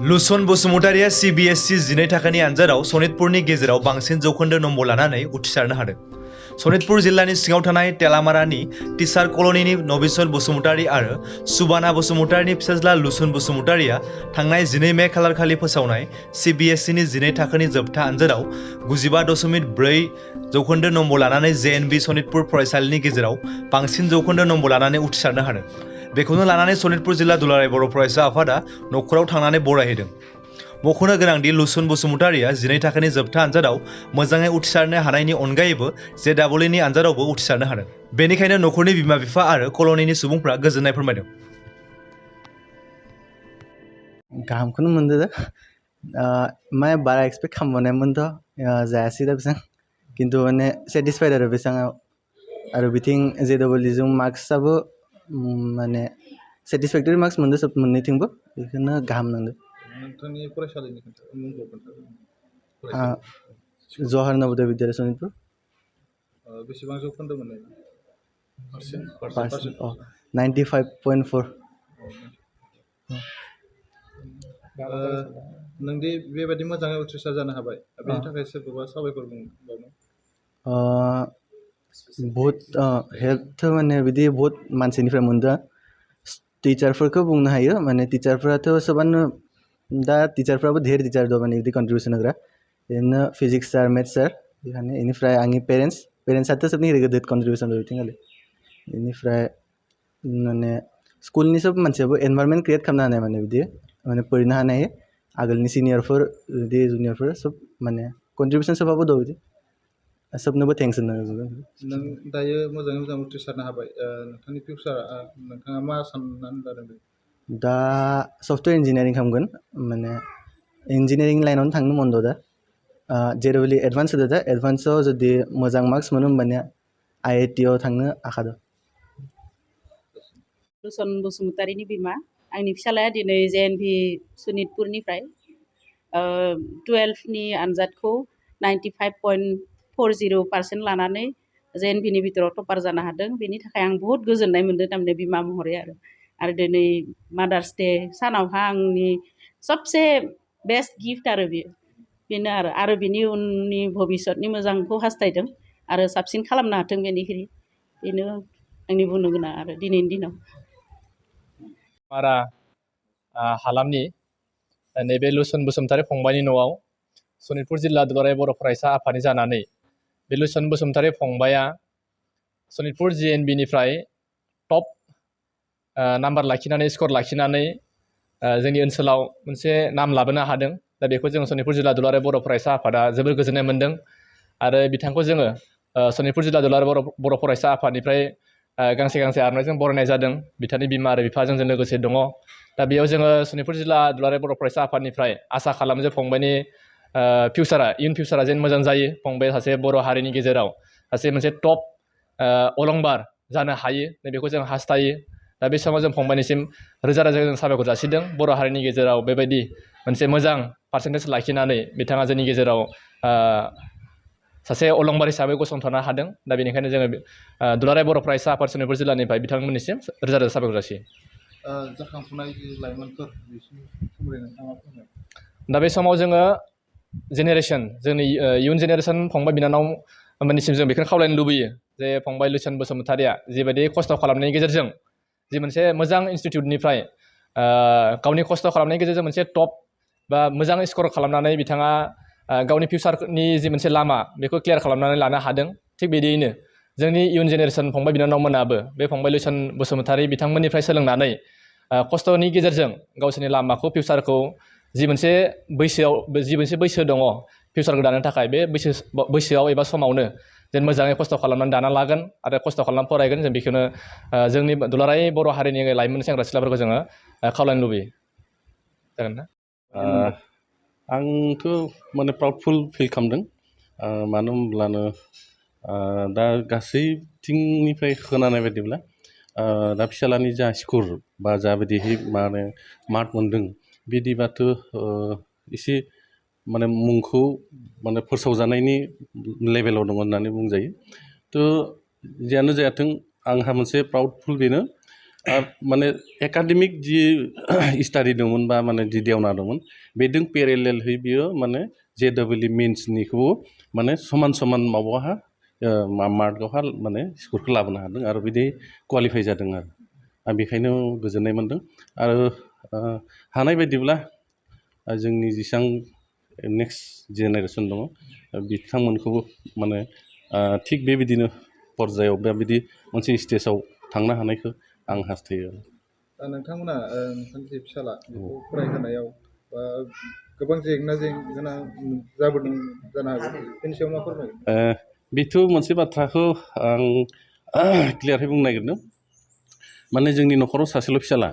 Lucerne बसुमतारिया Cbse 12 थाखोनि आनजादाव सनितपुरनि गेजेराव बांसिन जौखोन्दो नम्बर लानानै उथ्रिसारनो हादों। सनितपुर जिल्लानि सिङाव थानाय तेलामारानि टिचार कलनीनि नबिसल बसुमतारि आरो सुबाना बसुमतारिनि फिसाज्ला लुसन बसुमतारिया थांनाय 12 मे खालारखालि फोसावनाय Cbse नि 12 थाखोनि जोबथा आनजादाव 95.4 जौखोन्दो नम्बर लानानै JNB सनितपुर फरायसालिनि गेजेराव बांसिन जौखोन्दो नम्बर लानानै उथ्रिसारनो हादों। बेखौनो लानानै सनितपुर जिल्ला दुलाराय बर' फरायसा आफादा नखराव थांनानै बरायहैदों। मख'नो गोनांदि लुसन बसुमतारिया 12 थाखोनि जोबथा आनजादाव मोजाङै उथ्रिसारनो हानायनि अनगायैबो JEEनि आनजादावबो उथ्रिसारनो हादों। बेनिखायनो नखरनि बिमा-बिफा आरो कलनीनि सुबुंफ्रा गोजोननाय फोरमायदों। गाहामखौनो मोनदों माने बारा एक्सपेक्ट खालामनायमोनथ' जायासै दा बेसां खिन्थु माने सेटिसफाइड आरो बेसाङाव आरो बिथिं JEEजों मार्क्सआबो माने सेटिसफेक्टरि मार्क्स मोनदों सब मोननैथिंबो बेखौनो गाहाम नांदों। नोंथांनि फरायसालिनि मुंखौ खोन्थादो। जवाहर नवोदय विद्यालय सनितपुर। बेसेबां जौखोन्दो मोननाय? 95.4। नोंदि बेबायदि मोजाङै उथ्रिसार जानो हाबाय बेनि थाखाय सोरखौबा साबायखर बुंबावनो? बहुत हेल्प माने बिदि बहुत मानसिनिफ्राय मोनदों। टिचारफोरखौ बुंनो हायो माने टिचारफोराथ' सोबानो दा टिचारफ्राबो धेर टिचार दं माने बिदि कन्ट्रिबिउसन होग्रा बिदिनो फिजिक्स सार मेथ्स सार बेनिफ्राय आंनि पेरेन्ट्सआथ' सबनि गिदिर कन्ट्रिबिउसन दं बिथिंगालि बेनिफ्राय माने स्कुलनि सब मानसियाबो एनभारमेन्ट क्रिएट खालामनो हानाय माने बिदि माने फरायनो हानाय आगोलनि सिनियरफोर बिदि जुनियरफोर सब माने कन्ट्रिबिउसन सोबाबो दं बिदि सबनोबो थेंक्स होनो। नों दायो मोजाङै मोजां उथ्रिसारनो हाबाय नोंथांनि फिउचारा नोंथाङा मा साननानै लादों? दा सफ्टवेयर इन्जिनियारिं खालामगोन माने इन्जिनियारिं लाइनावनो थांनो मन दं दा जेरैबायदि एडभान्स होदो दा एडभान्सआव जुदि मोजां मार्क्स मोनो होमबानिया IITआव थांनो आखा दं। लुसन बसुमतारिनि बिमा आंनि फिसालाया दिनै JNB सनितपुरनिफ्राय 12नि आनजादखौ 95.40% लानानै JNBनि बिथोराव टपार जानो हादों। बेनि थाखाय आं बहुत गोजोननाय मोनदों थारमाने बिमा महरै आरो दिनै मादार्स डे सानावहा आंनि सबसे बेस्ट गिफ्ट आरो बेनो आरो बिनि उननि भबिसतनि मोजांखौ हास्थायदों आरो साबसिन खालामनो हाथों बेनिख्रुइ बेनो आंनि बुंनो गोनां आरो दिनैनि दिनाव। मारा हालामनि नैबे लुसन बसुमतारि फंबायनि न'आव सनितपुर जिल्ला दुलाराय बर' फरायसा आफादनि जानानै बे लुसन बसुमतारि फंबाया सनितपुर JNBनिफ्राय टप नाम्बार लाखिनानै स्कर लाखिनानै जोंनि ओनसोलाव मोनसे नाम लाबोनो हादों। दा बेखौ जों सनितपुर जिल्ला दुलाराय बर' फरायसा आफादा जोबोर गोजोननाय मोन्दों आरो बिथांखौ जोङो सनितपुर जिल्ला दुलाराय बर' फरायसा आफादनिफ्राय गांसे आर'नाइजों बरायनाय जादों। बिथांनि बिमा आरो बिफाजों जों लोगोसे दङ। दा बेयाव जोङो सनितपुर जिल्ला दुलाराय बर' फरायसा आफादनिफ्राय आसा खालामो जे फंबायनि इयुन फिउचारा जेन मोजां जायो। फंबाया सासे बर' हारिनि गेजेराव सासे मोनसे टप अलंबार जानो हायो बेखौ जों हास्थायो। दा बे समाव जों फंबायनिसिम रोजा जों साबायखर जासिदों। बर' हारिनि गेजेराव बेबायदि मोनसे मोजां पार्सेन्टेज लाखिनानै बिथाङा जोंनि गेजेराव सासे अलंबार हिसाबै गसंथानो हादों। दा बेनिखायनो जोङो दुलाराय बर' फरायसा आफाद सनितपुर जिल्लानिफ्राय बिथांमोननिसिम रोजा साबायखर जासियो। जाखांफुनाय लाइमोनफोर बिसोरनि सोमोन्दै नोंथाङा फोरमाय। दा बे समाव जोङो जेनेरेसन जोंनि इयुन जेनेरेसन फंबाय बिनानाव मोननिसिम जों बेखौनो खावलायनो लुबैयो जे फंबाय लुसन बसुमतारिया जिबायदि खस्थ' खालामनायनि गेजेरजों जि मोनसे मोजां इनस्टिटिउटनिफ्राय गावनि खस्थ' खालामनायनि गेजेरजों मोनसे टप बा मोजां स्कर खालामनानै बिथाङा गावनि फिउचारनि जि मोनसे लामा बेखौ क्लियार खालामनानै लानो हादों। थिग बिदियैनो जोंनि इयुन जेनेरेसन फंबाय बिनानावमोनाबो बे फंबाय लुसन बसुमतारि बिथांमोननिफ्राय सोलोंनानै खस्थ'नि गेजेरजों गावसोरनि लामाखौ फिउचारखौ जि मोनसे बैसो दङ फिउचारखौ दानो थाखाय बे बैसोआव एबा समावनो जेन मोजाङै खस्थ' खालामनानै दाना लागोन आरो खस्थ' खालामनानै फरायगोन। जों बेखौनो जोंनि दुलाराय बर' हारिनि लाइमोन सेंग्रा सिख्लाफोरखौ जोङो खावलायनो लुबैयो। जागोन ना? आंथ' माने प्राउडफुल फिल खालामदों मानो होनब्लानो दा गासैथिंनिफ्राय खोनानाय बायदिब्ला दा फिसालानि जा स्कर बा जाबायदिहै माने मार्क मोन्दों बिदिबाथ' एसे माने मुंखौ माने फोसावजानायनि लेभेलाव दङ होननानै बुंजायो। थ' जियानो जायाथों आंहा मोनसे प्राउडफुल बेनो माने एकाडेमिक जि स्टाडि दंमोन बा माने जि देवना दंमोन बेजों पेरेलेलहै बियो माने JEE मेन्सनिखौबो माने समान समान माबाहा मार्कआवहा माने स्करखौ लाबोनो हादों आरो बिदि क्वालिफाइ जादों आरो आं बेखायनो गोजोननाय मोन्दों आरो हानाय बायदिब्ला जोंनि जेसेबां नेक्स्ट जेनेरेसन दङ बिथांमोनखौबो माने थिग बेबायदिनो पर्यायाव बेबायदि मोनसे स्टेजाव थांनो हानायखौ आं हास्थायो नोंथांमोना नोंथांनि फिसाला बेखौ फरायहोनायाव गोबां जेंना जाबोदों जानो हागौ बेनि सायाव मा फोरमायगोन बेथ' मोनसे बाथ्राखौ आं क्लियारहै बुंनो नागिरदों माने जोंनि न'खराव सासेल' फिसाला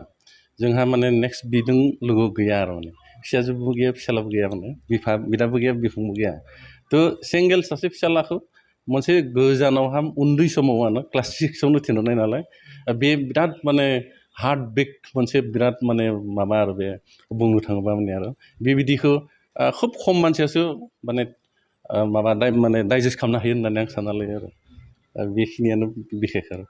जोंहा माने नेक्स्ट बिदों लोगो गैया आरो माने फिसाजोबो गैया फिसालाबो गैया माने बिदाबो गैया बिफंबो गैया थ' सिंगेल सासे फिसालाखौ मोनसे गोजानावहा उन्दै समावनो क्लास 6आवनो थिनहरनाय नालाय बे बिराद माने हार्ट ब्रेक मोनसे बिराद माने माबा आरो बे बुंनो थाङोबा माने आरो बेबायदिखौ खोब खम मानसियासो माने माबा माने डाइजेस्ट खालामनो हायो होननानै आं सानना लायो आरो बेखिनियानो बिखेख आरो